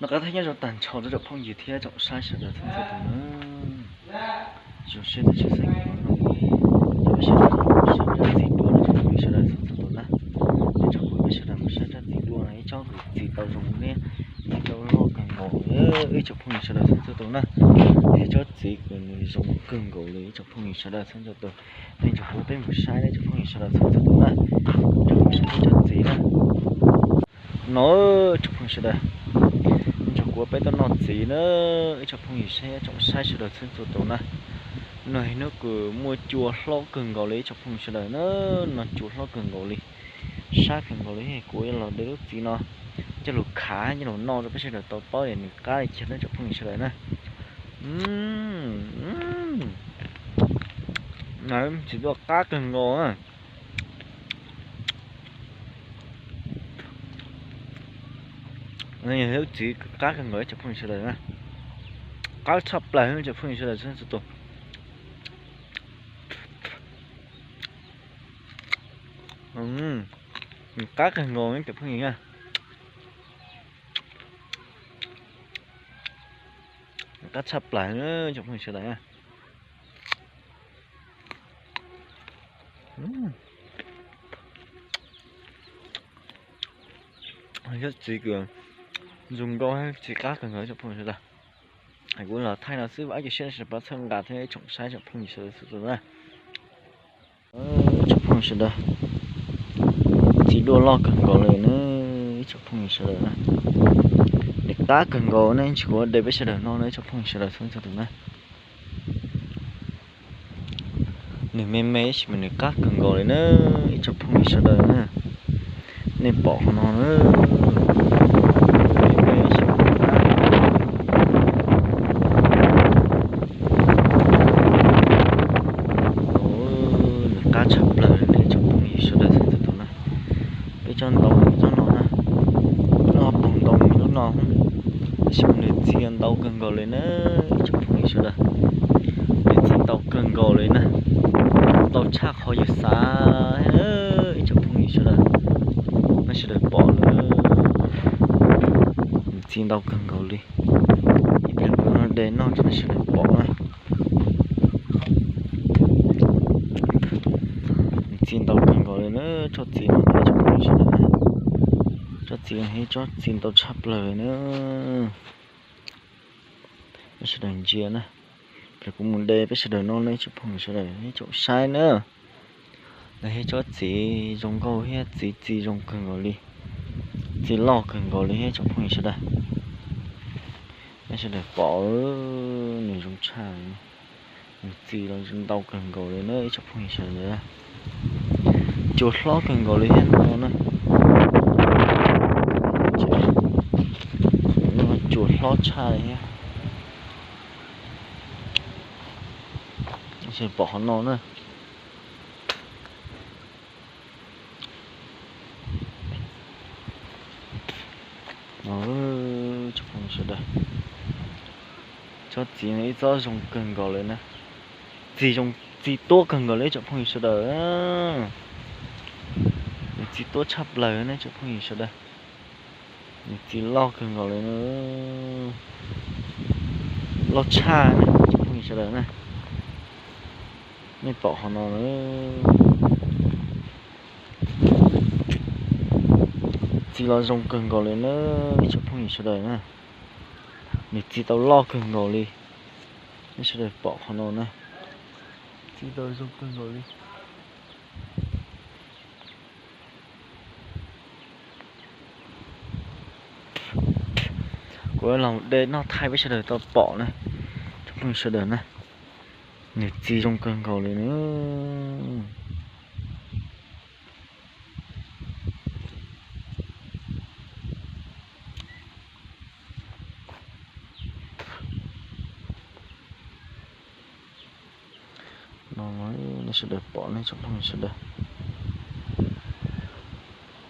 Noj qab thiab nyob zoo tag nrho rau tsoom phooj ywg thiab tsoom saib sawv daws txhua txhua tus na. Zoo siab tus tshwj xeeb uas no, peb sawv daws saib rab txiv dua no tsoom phooj ywg sawv daws txhua txhua tus na. Nyob tsam kuv peb sawv daws mus saib rab txiv dua no ib tsob uas txiv tau zoo thiab txiv tau loj kawg nkaus li ib tsoom phooj ywg sawv daws txhua txhua tus na. Yog tsob txiv uas nws zoo kawg nkaus li ib tsoom phooj ywg sawv daws txhua txhua tus. Nyob tsam kuv peb mus saib na tsoom phooj ywg sawv daws txhua txhua tus na. Mus saib tsob txiv na. No tsoom phooj ywg sawv daws, nyob tsam kuv peb tuaj noj txiv na, ib tsoom phooj ywg saib tsoom saib sawv daws txhua txhua tus na. No yog hnub uas muaj cua hlob kawg nkaus li ib tsoom phooj ywg sawv daws na. No cua hlob kawg nkaus li, sab kawg nkaus li. Kuv yuav los de lub txiv no coj los khav coj los noj rau peb sawv daws tau paub tias nws qab li cas na tsoom phooj ywg sawv daws na. Txiv tuaj qab kawg nkaus na. Yog lub txiv qab kawg nkaus ib tsoom phooj ywg sawv daws na. Qab tshaj plaws tsoom phooj ywg sawv daws txhua txhua tus. Nws qab kawg nkaus ib tsoom phooj ywg na. Qab tshaj plaws tsoom phooj ywg sawv daws na. Cov txiv uas zoo nkauj, txiv qab kawg nkaus tsoom phooj ywg sawv daws. Kuv los thaij no xwb, vam ib co siab sawv daws pab txhawb nqa thiab ib tsoom saib tsoom phooj ywg sawv daws txhua tus na. Tsoom phooj ywg sawv daws, txiv duaj loj kawg nkaus li na, ib tsoom phooj ywg sawv daws na. Nws qab kawg nkaus ne, tsis kuv de peb sawv daws noj na ib tsoom phooj ywg sawv daws txhua txhua tus na. Nws me me tab sis mas nws qab kawg nkaus li na, ib tsoom phooj ywg sawv daws na. Nej pom qhov no na, me me tab sis mas nws qab, nws qab tshaj plaws li ne ib tsoom phooj ywg sawv daws txhua txhua tus na. Peb tsob ntau tsob no na, lub no puag ntau lub no, tab sis mas nws txi ntau kawg nkaus li na ib tsoom phooj ywg sawv daws. Nws txi ntau kawg nkaus li na, ntau tshaj qhov yus xav ib tsoom phooj ywg sawv daws. Nej sawv daws pom na, nws txi ntau kawg nkaus li. Ib pliag kuv de noj rau nej sawv daws pom na. Nws txi ntau kawg nkaus li na, tsob txiv no tsoom phooj ywg sawv daws na. Tsob txiv no yog ib tsob txiv ntau tshaj plaws li na. Peb sawv daws ntsia na, peb kuv mus de peb sawv daws noj ne ib tsoom phooj ywg sawv daws ib tsoom saib na. Nws yog ib tsob txiv zoo nkauj thiab txiv txi zoo kawg nkaus li, txi loj kawg nkaus li thiab ib tsoom phooj ywg sawv daws. Nej sawv daws pom, nws zoo tshaj, nws txi los ntau kawg nkaus li na ib tsoom phooj ywg sawv daws. Cua hlob kawg nkaus li thiab no na. Cua hlob tshaj li thiab. Pom qhov no na. Tsoom phooj ywg sawv daws, tsob txiv no ib tsob zoo kawg nkaus li na. Txi zoo, txi tuab kawg nkaus li tsoom phooj ywg sawv daws. Nws txi tuab tshaj plaws ne tsoom phooj ywg sawv daws. Nws txi loj kawg nkaus li na, loj tshaj ne tsoom phooj ywg sawv daws na. Nej pom qhov no na, txi los zoo kawg nkaus li na ib tsoom phooj ywg sawv daws na. Nws txi tau loj kawg nkaus li, nej sawv daws pom qhov no na, txi tau zoo kawg nkaus li. Kuv los de noj thaij peb sawv daws tau pom na, tsoom phooj ywg sawv daws na. Nws txi zoo kawg nkaus li na. No nej sawv daws pom ne tsoom phooj ywg sawv daws.